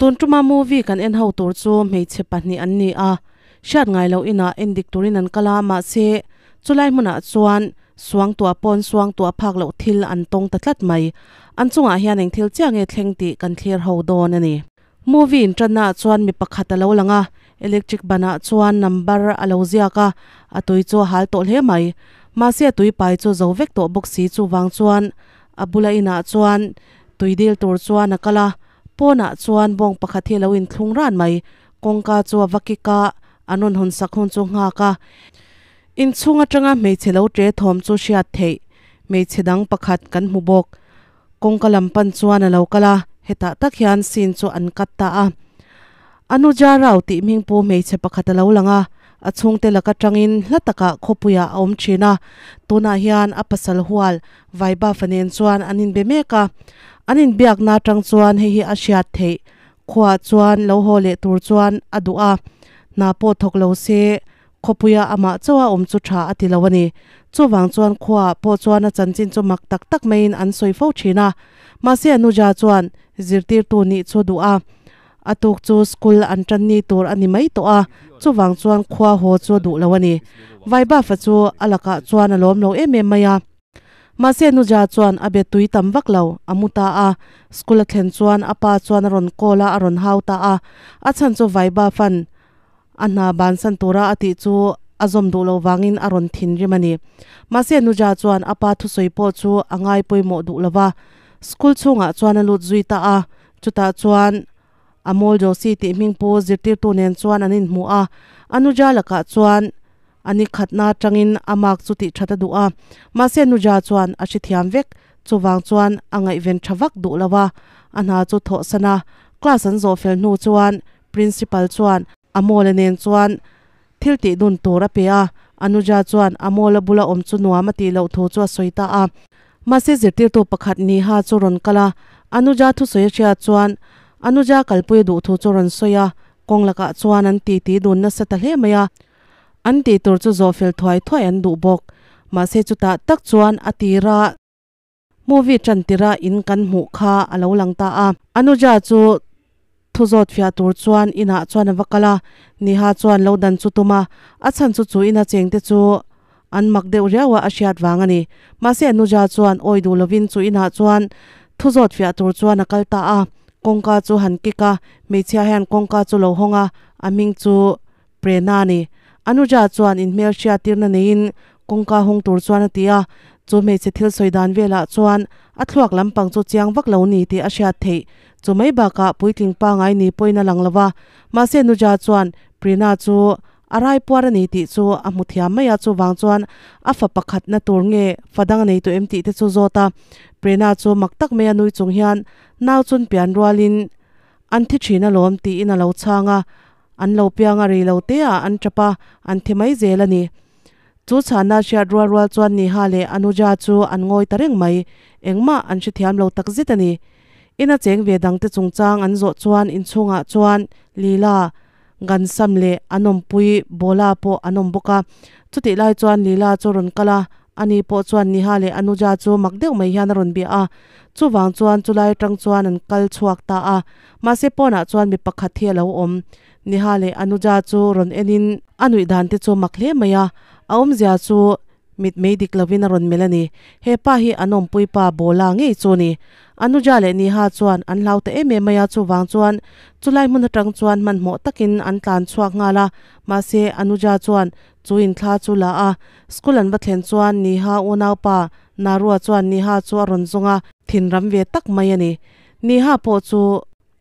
Tun tuma movie kan en ho tur chu hmeichhe pahnih an ni a, hriat ngai loh inah en dik turin an kal a, mahse chulai hmunah chuan suangtuah pawn suangtuah phak loh thil an tawng ta tlat mai. An chungah hian eng thil chiah nge thleng tih kan thlir ho dawn a ni. Movie inṭanna ah chuan mi pakhat a lo lang a, electric ban ah chuan number a lo ziak a, a tui chu a hal tawh hle mai. Mahse a tui pai chu zo vek tawh bawk si chuvang chuan a bula inah chuan tui dil tur chuan a kal a, pawnah chuan bawng pakhat hi a lo inthlung ran mai. Kawngka chu a va kik a, an rawn hawn sak hun chu nghak a. Inchhung atanga hmeichhe lo ṭe thawm chu hriat theih hmeichhe dang pakhat kan hmu bawk. Kawngka lam pan chuan a lo kal a, hetah tak hian scene chu an cut ta a. Anuja Rao tih hming pu hmeichhe pakhat a lo lang a, a chhungte laka tangin hla takah khawpuiah a awm thin a, tunah hian a pasal hual Vaibhav-a nen chuan an inbe mek a. An inbiakna atang chuan hei hi a hriat theih, khuaah chuan lo haw leh tur chuan a duh a, hna pawh thawk lo se Khawpuia amah chauha awm chu tha a ti lo a ni. Chuvang chuan khuaah pawh chuan a chanchin chu mak tak tak maiin an sawi fo thin a. Mahse Anuja chuan zirtirtu nih chu duh a. A tuk chu school an tan ni tur a ni mai tawh a, chuvang chuan khua haw chu a duh lo a ni. Vaibhav-a chu a lakah chuan a lawm lo em em mai a. Mahse Anuja chuan a be tui tam vak lo, a mu ta a. School a thlen chuan a pa chuan a rawn call a, a rawn hau ta a. A chhan chu Vaibhav-a'n A hna bansan tura a tih chu a zawm duh loh vangin a rawn thinrim a ni. Mahse Anuja chuan a pa thusawi pawh chu a ngai pawimawh duh lo va, school chhungah chuan a lut zui ta a. Chutah chuan Amol Joshi tih hming pu zirtirtu nen chuan an inhmu a. Anuja lakah chuan a ni khatna atangin a mark chu tih that a duh a. Mahse Anuja chuan a hrethiam vek, chuvang chuan a ngaihven tha vak duh lo a. A hna chu thawhsan a, class an zawh fel hnu chuan Principal chuan Amol-a nen chuan thil tih dun tur a pe a, Anuja chuan Amol-a bula awm chu nuam a tih loh thu chu a sawi ta a. Mahse zirtirtu pakhat Neha chu rawn kal a, Anuja thusawi a hriat chuan Anuja kalpui a duh thu chu rawn sawi a, kawng lakah chuan an titi dun nasa ta hle mai a. An tih tur chu zawh fel thuai thuai an duh bawk. Mahse chutah tak chuan a tira. Movie tan tira in kan hmuh kha a lo lang ta a. Anuja chu thu zawt fiah tur chuan inah chuan a va kal a, Neha chuan lo dan chu tum a, a chhan chu chu ina chengte chu an mak deuh riau a a hriat vang a ni. Mahse Anuja chuan awi duh lovin chu inah chuan thu zawt fiah tur chuan a kal ta a, kawngka chu han kik a, hmeichhia hian kawngka chu lo hawng a, a hming chu Prena a ni. Anuja chuan inhmel hriattirna neiin kawngka hawng tur chuan a ti a, chu hmeichhe thil sawi dan velah chuan a thluak lampang chu chiang vak lo ni tih a hriat theih. Chu mai bakah puitling pangai ni pawhin a lang lo va, mahse Anuja chuan Prena chu a rai puar a ni tih chu a hmu thiam mai a, chuvang chuan a fa pakhatna tur nge fa dang a nei tawh em tih te chu zawt a. Prena chu mak tak mai a nui chung hian nau chun pian rualin an thi thin alawm tiin a lo chhang a. An lo piang a rei lo te ah an tap a, an thi mai zel a ni. Chu chhana hriat rual rual chuan Neha leh Anuja chu an ngawi ta reng mai. Engmah an hrethiam lo tak zet a ni. Ina cheng ve dangte chungchang an zawh chuan inchhungah chuan Leela, Ghansam leh an awmpui Bhola pawh an awm bawk a. Chutih lai chuan Leela chu rawn kal a, ani pawh chuan Neha leh Anuja chu mak deuh mai hian a rawn bia a. Chuvang chuan chulai atang chuan an kal chhuak ta a. Mahse pawnah chuan mi pakhat hi a lo awm. Neha leh Anuja chu rawn enin a nuih dan te chu mak hle mai a, a awmzia chu mit mei dik lovin a rawn melh a ni. He pa hi an awmpui pa Bawla ngei chu a ni. Anuja leh Neha chuan an hlau ta em em mai a, chuvang chuan chulai hmun atang chuan hmanhmawh takin an tlan chhuak nghal a, mahse Anuja chuan chu inthla chu la a, school an va thlen chuan Neha unaupa Narua chuan Neha chu a rawn zawng a, thinram ve tak mai a ni. Neha pawh chu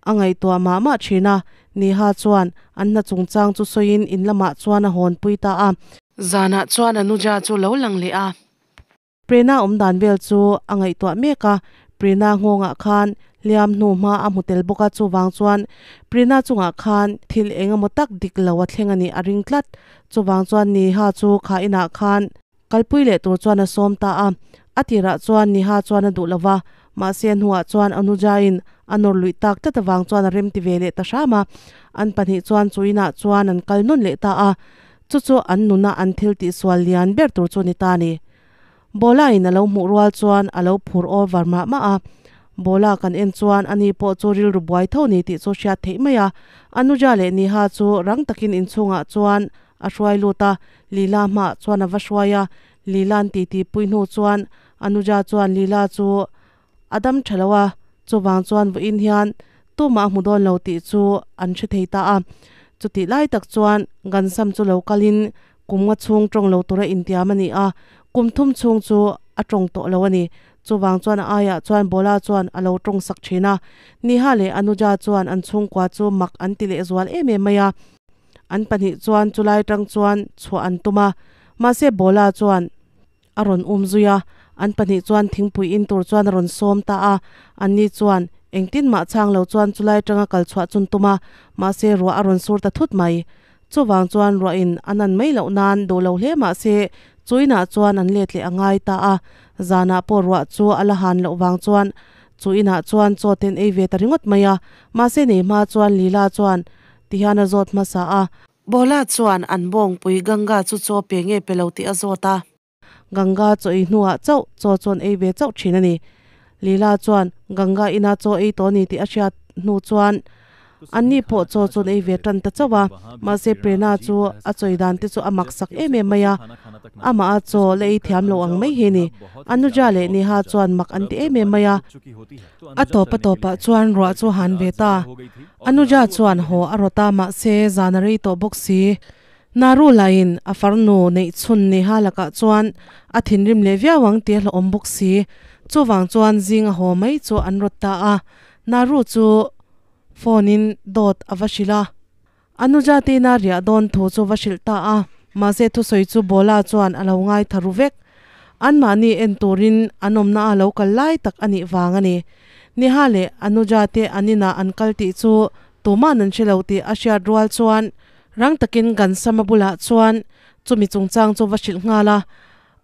a ngaihtuah mah mah thin a, Neha chuan an hna chungchang chu sawiin in lamah chuan a hawnpui ta a. Zanah chuan Anuja chu lo lang leh a. Prena awm dan vel chu a ngaihtuah mek a, Prena nghawngah khan hliam hnu hma a hmu tel bawk a, chuvang chuan Prena chungah khan thil eng emaw tak dik lo a thleng a nih a ring tlat. Chuvang chuan Neha chu kha inah khan Kalpui leh tur chuan a sawm ta a, a tirah chuan Neha chuan a duh lo va, mahse a hnuah chuan Anuja-in a nawr luih tak tlat avang chuan a remti ve leh ta hram a, an pahnih chuan chu inah chuan an kal nawn leh ta a, chu chu an nuna an thil tihsual lian ber tur chu ni ta a ni. Bola-in a lo hmuh rual chuan a lo phur over mah mah a, Bola kan en chuan ani pawh chu rilru buai tho ni tih chu hriat theih mai a. Anuja leh Neha chu rang takin inchhungah chuan a hruai lut a, Lila hmaah chuan a va hruai a. Lila'n titi pui hnu chuan Anuja chuan Lila chu a dam tha lo a, chuvang chuan vawiin hian tumah a hmu dawn lo tih chu an hre thei ta a. Chutih lai tak chuan Ghansam chu lo kalin kum nga chhung tawng lo tura intiam a ni a, kum thum chhung chu a tawng tawh lo a ni. Chuvang chuan a aiah chuan Bola chuan a lo tawng sak thin a. Neha leh Anuja chuan an chhungkua chu mak an ti lehzual em em mai a. An pahnih chuan chulai tang chuan chhuah an tum a, mahse Bola chuan a rawn um zui a, an pahnih chuan thingpui in tur chuan a rawn sawm ta a, anni chuan engtin mah chhang lo chuan chulai tanga kal chhuah chun tum a, mahse ruah a rawn sur ta thut mai. Chuvang chuan ruahin a nan mai loh nan duh lo hle mahse chu inah chuan an let leh a ngai ta a, zanah pawh ruah chu a la han loh vang chuan chu inah chuan chaw ten ei ve ta ringawt mai a, mahse nei hma chuan Lila chuan Tihian a zawt hmasa a. Bola chuan an bawngpui Ganga chu chaw pe nge pe lo tih a zawt a. Ganga chaw ei hnuah chauh chaw chuan ei ve chauh thin a ni. Leela chuan Ganga ina chaw ei tawh a ni tih a hriat hnu chuan anni pawh chaw chuan ei ve tan ta chauh a. Mahse Prerna chu a chawi dan te chu a mak sak em em mai a. Amah a chaw la ei thiam lo ang mai hi a ni. Anuja leh Neha chuan mak an ti em em mai a. A tawp a tawpah chuan ruah chu a han ve ta. Anuja chuan haw a rawt a, mahse zan a rei tawh bawk si. Naru laiin a farnu neih chhun Neha lakah chuan a thinrim leh viau ang tih a hlauhawm bawk si. Chuvang chuan zing a haw mai chu an rawt ta a. Naru chu phone in dawt a va hrilh a. Anuja tina riah dawn thu chu va hrilh ta a, mahse thusawi chu Bola chuan a lo ngai tha ru vek. Anmahni en turin an awmna a lo kal lai tak a nih vang a ni. Neha leh Anuja te an inah an kal tih chu tuma'n an hre lo tih a hriat rual chuan rang takin Ghansama bulah chuan chumi chungchang chu va hrilh nghal a.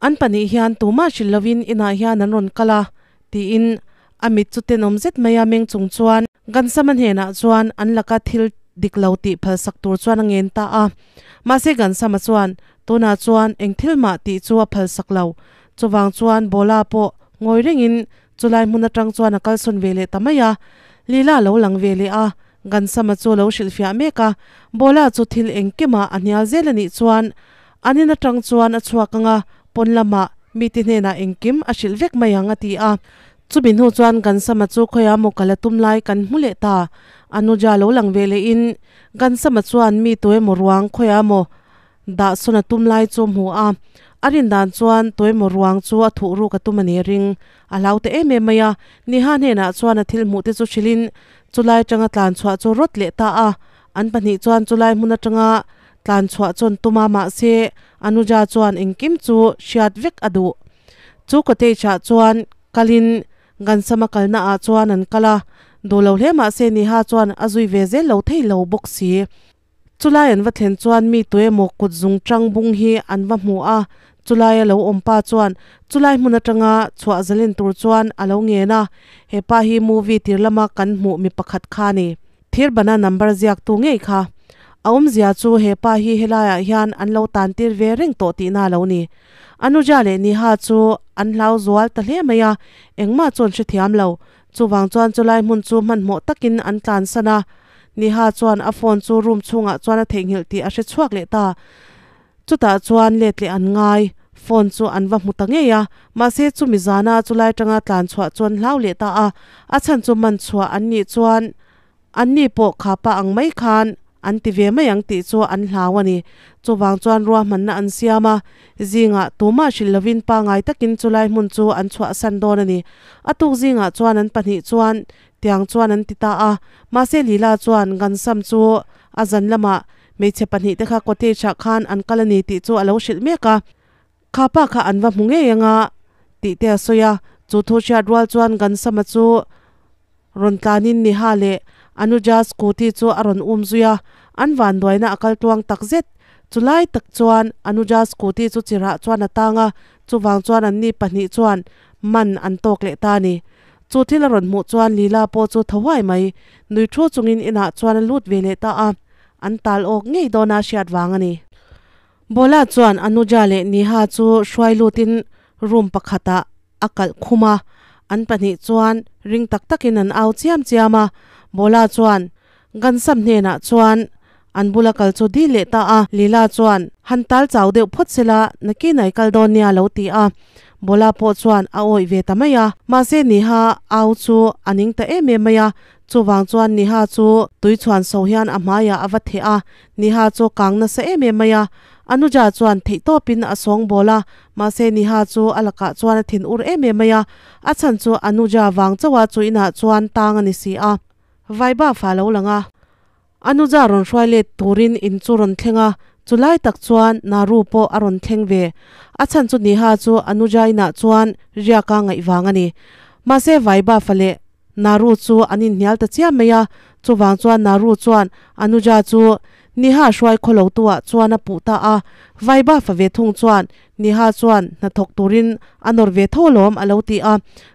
An pahnih hian tumah hrilh lovin inah hian an rawn kal a, tiin a mit chu tenawm zet mai a meng chung chuan Ghansama hnenah chuan an laka thil dik lo tih phalsak tur chuan a ngen ta a. Mahse Ghansama chuan tunah chuan eng thil mah tih chu a phalsak lo. Chuvang chuan Bola pawh ngawi rengin chulai hmun atang chuan a kalsawn ve leh ta mai a. Lila a lo lang ve leh a, Ghansama chu a lo hrilhfiah mek a. Bola chu thil engkimah a hnial zel a nih chuan An in atang chuan a chhuak ang a, pawn lamah mite hnenah engkim a hrilh vek mai ang a ti a. Chumi hnu chuan Ghansama chu khawiah maw kal a tum lai kan hmu leh ta. Anuja lo lang ve lehin Ghansama chuan mi tuemaw ruang khawiah maw dah sawn a tum lai chu a hmu a. A rin dan chuan tuemaw ruang chu a thuh ruk a tum a ni ring. A hlau ta em em mai a, Neha hnenah chuan a thil hmuh te chu hrilhin chulai atanga tlan chhuah chu rawt leh ta a. An pahnih chuan chulai hmun atanga Tlan chhuah chuan tum a, mahse Anuja chuan engkim chu hriat vek a duh. Chu cottage ah chuan kalin Ghansama kalna ah chuan an kal a, duh lo hle mahse Neha chuan a zui ve zel lo thei lo bawk si. Chulai an va thlen chuan mi tuemaw kut zung tang bung hi an va hmu a, chulai a lo awm pa chuan chulai hmun atanga chhuah zalen tur chuan a lo ngen a, he pa hi movie tir lama kan hmuh mi pakhat kha a ni. Thirbana number ziaktu ngei kha. A awmzia chu he pa hi helaiah hian an lo tan tir ve reng tawh tihna a lo ni. Anuja leh Neha chu an hlau zual ta hle mai a, engmah chu an hrethiam lo. Chuvang chuan chulai hmun chu hmanhmawh takin an tlansan a. Neha chuan a phone chu room chhungah chuan a theihnghilh tih a hre chhuak leh ta. Chutah chuan let leh an ngai, phone chu an va hmu ta ngei a, mahse chumi zana chulai tanga tlan chhuah chu an hlau leh ta a, a chhan chu man chhuah an nih chuan anni pawh khapa ang mai khan an ti ve mai ang tih chu an hlau a ni. Chuvang chuan ruahmanna an siam a, zingah tumah hrilh lovin pangai takin chulai hmun chu an chhuahsan dawn a ni. A tuk zingah chuan an pahnih chuan tiang chuan an ti ta a, mahse Lila chuan Ghansam chu a zan lamah Hmeichhe pahnih te kha cottage ah khan an kal a ni tih chu a lo hrilh mek a, kha pa kha an va hmu ngei anga tih te a sawi a, chu thu hriat rual chuan Ghansama chu rawn tlanin Neha leh Anuja scooty chu a rawn um zui a, an vanduaina a kal tluang tak zet. Chu lai tak chuan Anuja scooty chu chirah chuan a tang a, chuvang chuan anni pahnih chuan man an tawk leh ta a ni. Chu thil a rawn hmuh chuan Leela pawh chu tho huai mai, nui thu chungin inah chuan a lut ve leh ta a. An tal awk ngei dawna hriat vang a ni. Bola chuan Anuja leh Neha chu hruai lutin room pakhatah a kalh khum a, an pahnih chuan Ring tak takin an au chiam chiam a, Bola chuan Gansam hnenah chuan an bula kal chu dil leh ta a. Lila chuan han tal chau deuh phawt sela nakin ai kal dawn nia lo ti a. Bola pawh chuan a awih ve ta mai a. Mahse Niha au chu a ning ta em em mai a. Chuvang chuan Niha chu tui chhuan so hian a hmaiah a va theh a. Niha chu kang nasa em em mai a. Anuja chuan theihtawpin a sawng bawl a. Mahse Niha chu a lakah chuan a thin ur em em mai a. A chhan chu Anuja vang chauha chu inah chuan tang a ni si a. Vaiba fa lo lang a. Anuja rawn hruai let turin in chu rawn thleng a, chu lai tak chuan Naru pawh a rawn thleng ve. A chhan chu Niha chu Anuja inah chuan riaka ngaih vang a ni. Mahse Vaiba fa leh Naru chu an inhnial ta chiam mai a, chuvang chuan Naru chuan Anuja chu Niha hruai khaw lo tuah chuan a puh ta a. Vaiba fa ve thung chuan Niha chuan hnathawk turin a nawr ve tho alawm a lo ti a,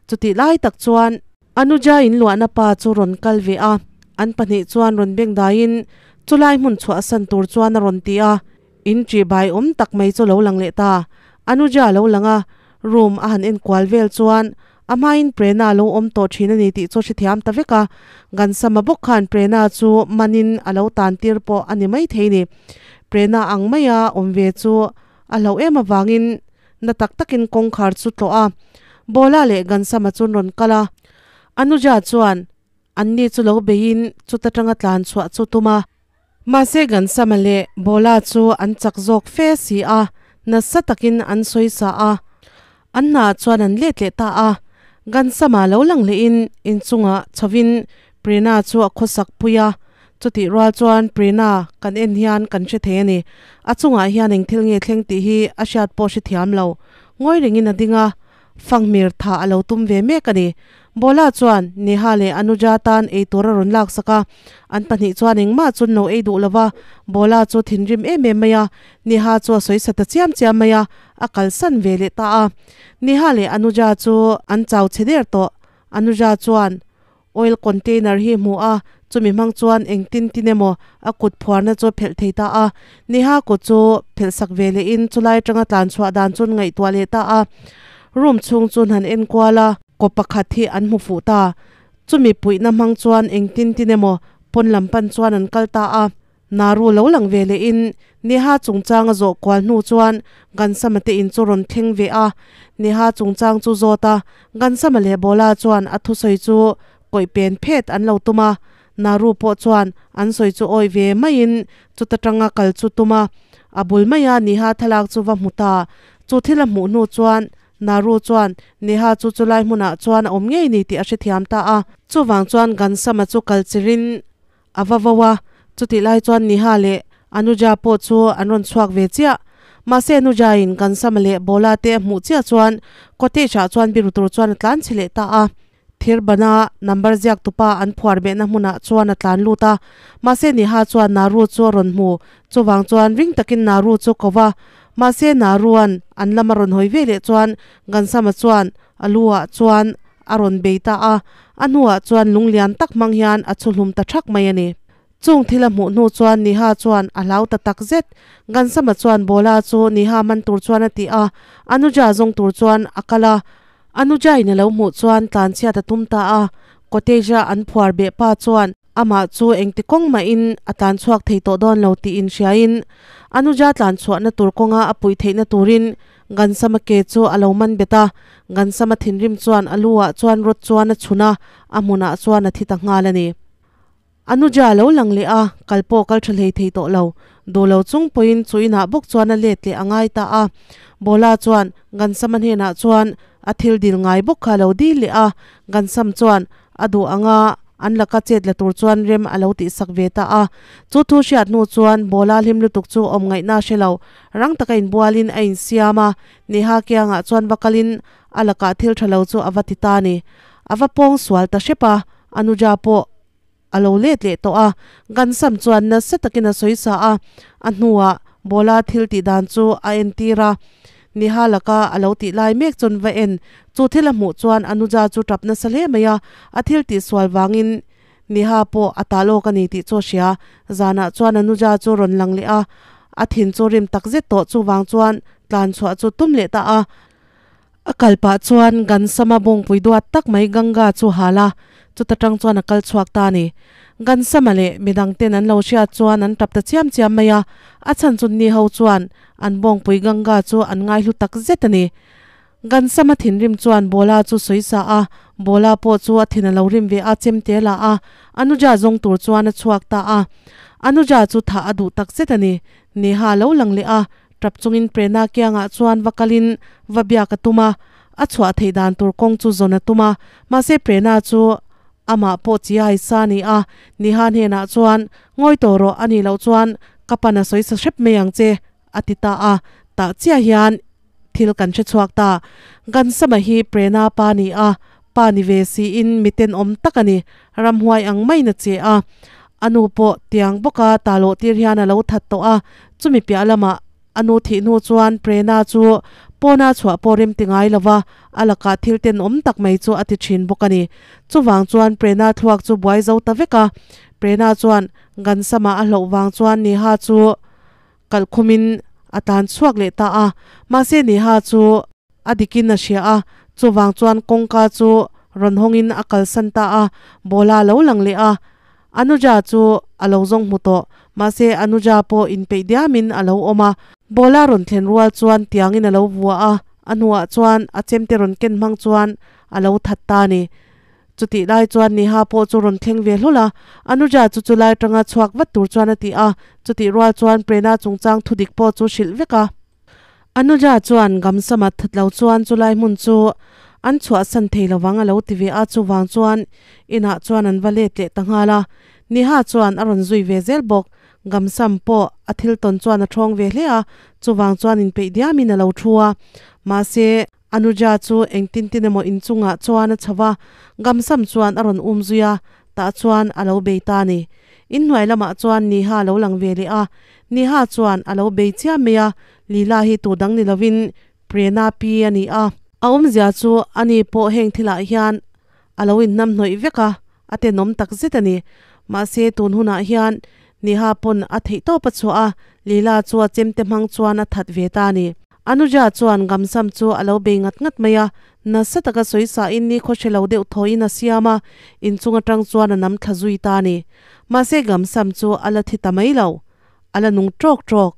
chutih lai tak chuan. Anuja in luahna pa chu rawn kal ve a, an pahnih chuan rawn beng daiin chulai hmun chhuahsan tur chuan a rawn ti a, in ṭih bai awm tak mai chu lo lang leh ta. Anuja a lo lang a, room a han enkual vel chuan a hmain Prena a lo awm tawh ṭhin a ni tih chu hrethiam ta vek a, Gansama bawk khan Prena chu manin a lo tan tir pawh a ni maithei ni. Prena ang maia awm ve chu a hlauh em avangin Na tak takin kawngkhar chu tlawh a, Bola leh Gansama chu an rawn kal a. Anuja chuan anni chu lo beiin chuta tanga tlan chhuah chu tum a. Mahse Gansama leh Bola chu an chak zawk fe si a, nasa takin an sawi sa a. An hnaah chuan an let leh ta a. Gansama lo lang lehin inchungah chhovin Prina chu a khawsak pui a. Chutih rual chuan Prina kan en hian kan hre thei a ni. A chungah hian eng thil nge thleng tih hi a hriat pawh hre thiam lo. Ngawi rengin a ding a, fanghmir thah a lo tum ve mek a ni. Bola chuan Neha leh Anuja tan ei tur a rawn laksak a, an pahnih chuan engmah chu an lo ei duh lo va, Bola chu thinrim em em mai a, Neha chu a sawi sa ta chiam chiam mai a, a kalsan ve leh ta a. Neha leh Anuja chu an chau chhe der tawh. Anuja chuan Oil container hi hmu a, chumi hmang chuan engtin tin emaw a kut phuarna chu phelh thei ta a. Neha kut chu phelh sak ve lehin chulai atanga tlan chhuah dan chu an ngaihtuah leh ta a. Room chhung chu an han en kual a, kaw pakhat hi an hmu fuh ta. Chumi puihna hmang chuan engtin tin emaw pawn lam pan chuan an kal ta a. Naru lo lang ve lehin Neha chungchang a zawh kual hnu chuan Gansama te in chu rawn thleng ve a, Neha chungchang chu zawt a, Gansama leh Bola chuan a thusawi chu kawih pen phet an lo tum a, Naru pawh chuan an sawi chu awih ve maiin chuta tanga kal chu tum a, a bul maia Neha thlalak chu va hmu ta, chu thil a hmuh hnu chuan Naru chuan Neha chu chulai hmunah chuan a awm ngei ni tih a hrethiam ta a, chuvang chuan Gansama chu kal chirin A va vo a, chutih lai chuan Niha leh Anuja pawh chu an rawn chhuak ve chiah. Mahse Anuja in Gansama leh Bola te a hmuh chiah chuan cottage ah chuan biru tur chuan a tlan chhe leh ta a. Thir bana number ziak tupa an phuar behna hmunah chuan a tlan lut a. Mahse Niha chuan Naru chu a rawn hmu, chuvang chuan ring takin Naru chu ko va. Mahse Naruan an lam a rawn hawi ve leh chuan Gansama chuan A lu ah chuan a rawn bei ta a, a hnuah chuan lung lian tak hmang hian a chhu hlum ta thak mai a ni. Chung thil a hmuh hnu chuan Niha chuan a hlau ta tak zet. Gansama chuan Bola chu Niha man tur chuan a ti a, Anuja zawng tur chuan a kal a. Anuja in a lo hmuh chuan tlanchhiat a tum ta a, cottage a an phuar beh pa chuan amah chu engti kawng mahin a tlan chhuak thei tawh dawn lo tih inhriain Anuja tlan chhuahna tur kawnga a puih theihna turin Gansama ke chu a lo man bet a, Gansama thinrim chuan a lu ah chuan rawt chuan a chhun a, a hmunah chuan a thi ta nghal a ni. Anuja a lo lang leh a, kal pawh kal tha hlei thei tawh lo. Duh lo chung pawhin chu inah bawk chuan a let leh a ngai ta a. Bola chuan Gansama hnenah chuan a thil dil ngai bawk kha a lo dil leh a, Gansam chuan A duh anga an laka chet la tur chuan rem a lo tihsak ve ta a. Chu thu hriat hnu chuan Bola hlim lutuk chu awm ngaihna a hre lo. Rang taka inbualin a insiam a, Neha kiangah chuan va kalin a lakah thil tha lo chu a va ti ta a ni. A va pawng sual ta hrep a, Anuja pawh a lo let leh tawh a. Gansam chuan nasa takin a sawi sa a, a hnuah Bola thil tih dan chu a entir a. Niha laka a lo tih lai mek chuan va en. Chu thil a hmuh chuan Anuja chu tap nasa hle mai a, a thil tih sual vangin Niha pawh a tal awk a ni tih chu a hria. Zanah chuan Anuja chu rawn lang leh a, a thin chu rim tak zet tawh chuvang chuan tlan chhuah chu tum leh ta a. A kal pah chuan Gansama bawngpui duat tak mai Ganga chu hal a, chuta tang chuan a kal chhuak ta a ni. Gansama leh midang ten an lo hriat chuan an tap ta chiam chiam mai a, a chhan chu ni ho chuan an bawngpui Ganga chu an ngaihlu tak zet a ni. Gansama thinrim chuan Bola chu sawi sa a, Bola pawh chu a thin a lo rim ve a, chemte a la a, Anuja zawng tur chuan a chhuak ta a. Anuja chu thah a duh tak zet a ni. Neha a lo lang leh a, Tap chungin Prena kiangah chuan va kalin va biak a tum a, a chhuah theih dan tur kawng chu zawn a tum a, mahse Prena chu amah pawh chi a isa a ni a, Niha hnenah chuan, Ngawi tawh rawh, a nih loh chuan ka pan a sawi sa hrep mai ang che, a ti ta a, tah chiah hian thil kan hre chhuak ta. Gansama hi Prena pa a ni a, pa ni ve siin mi tenawm tak a ni, ramhuai ang maiin a che a, A nu pawh tiang bawka ta lawh tir hian a lo that tawh a, chumi piah lamah a nu thih hnu chuan Prena chu pawna chhuah pawh rem ti ngai lova a lakah thil tenawm tak mai chu a ti thin bawk a ni. Chuvang chuan Prena thluak chu buai zo ta vek a, Prena chuan Gansama a hlauh vang chuan Neha chu kalhkhumin a tlan chhuak leh ta a, mahse Neha chu a dikin a hria a, chuvang chuan kawngka chu rawn hawngin a kalsan ta a, Bola a lo lang leh a, Anuja chu a lo zawng hmu tawh, mahse Anuja pawh inpeih diamin a lo awm a, Bola rawn thlen rual chuan tiangin a lo vua a, a hnuah chuan a chemte rawn ken hmang chuan a lo that ta a ni. Chutih lai chuan Neha pawh chu rawn thleng ve hlawl a, Anuja chu chulai atanga chhuak vat tur chuan a ti a, chutih rual chuan Prena chungchang thudik pawh chu hrilh vek a. Anuja chuan Gamsama that lo chuan chulai hmun chu an chhuahsan thei lovang a lo ti ve a, chuvang chuan inah chuan an va let leh ta nghal a. Neha chuan a rawn zui ve zel bawk. Gamsam pawh a thil tawn chuan a thawng ve hle a, chuvang chuan inpeih diamin a lo thu a. Mahse, Anuja chu engtin tin emaw inchungah chuan a chho va, Gamsam chuan a rawn um zui a, tah chuan a lo bei ta a ni. Inhnuai lamah chuan Neha a lo lang ve leh a, Neha chuan a lo bei chiam mai a, Leela hi tu dang ni lovin Prena pi a ni a. A awmzia chu ani pawh heng thilah hian a lo inhnam hnawih vek a, a tenawm tak zet a ni. Mahse tun hunah hian Neha pawn a theih tawp a chhuah a, Leela chu a chemte hmang chuan a that ve ta a ni. Anuja chuan Gamsam chu a lo bei ngat ngat mai a, nasa taka sawi sahin ni khaw hre lo deuh thawiin a siam a, inchung atang chuan a nam thla zui ta a ni. Mahse Gamsam chu a la thi ta mai lo. A la nung tawk tawk.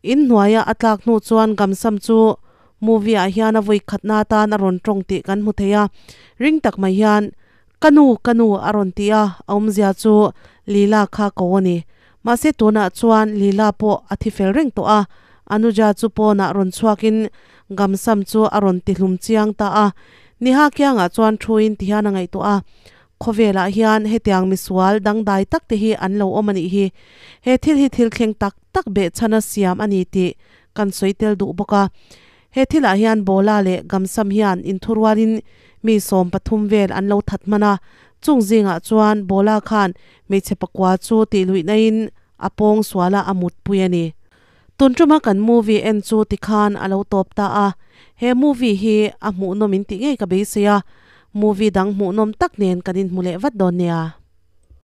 In hnuaia a tlak hnu chuan Gamsam chu movie ah hian a vawi khatna atan a rawn tawng tih kan hmu thei a. Ring tak mai hian, Ka nu, ka nu a rawn ti a, a awmzia chu Leela kha ko a ni. Mahse tunah chuan Leela pawh a thi fel reng tawh a, Anuja chu pawnah rawn chhuakin Gamsam chu a rawn ti hlum chiang ta a. Niha kiangah chuan thuin ti hian a ngaihtuah a, Khawvelah hian hetiang misual dangdai tak te hi an lo awm a nih hi. He thil hi thil thleng tak tak behchhana siam a ni tih kan sawi tel duh bawk a. He thilah hian Bola leh Gamsam hian inthurualin mi 13 vel an lo that hman a, chung zingah chuan Bola khan hmeichhe pakua chu tihluihnain a pawng suala a mutpui a ni. Tun tuma kan movie en chu tikhan a lo tawp ta a, he movie hi a hmuhnawm in tih ngei ka beisei a, movie dang hmuhnawm tak nen kan inhmu leh vat dawn nia.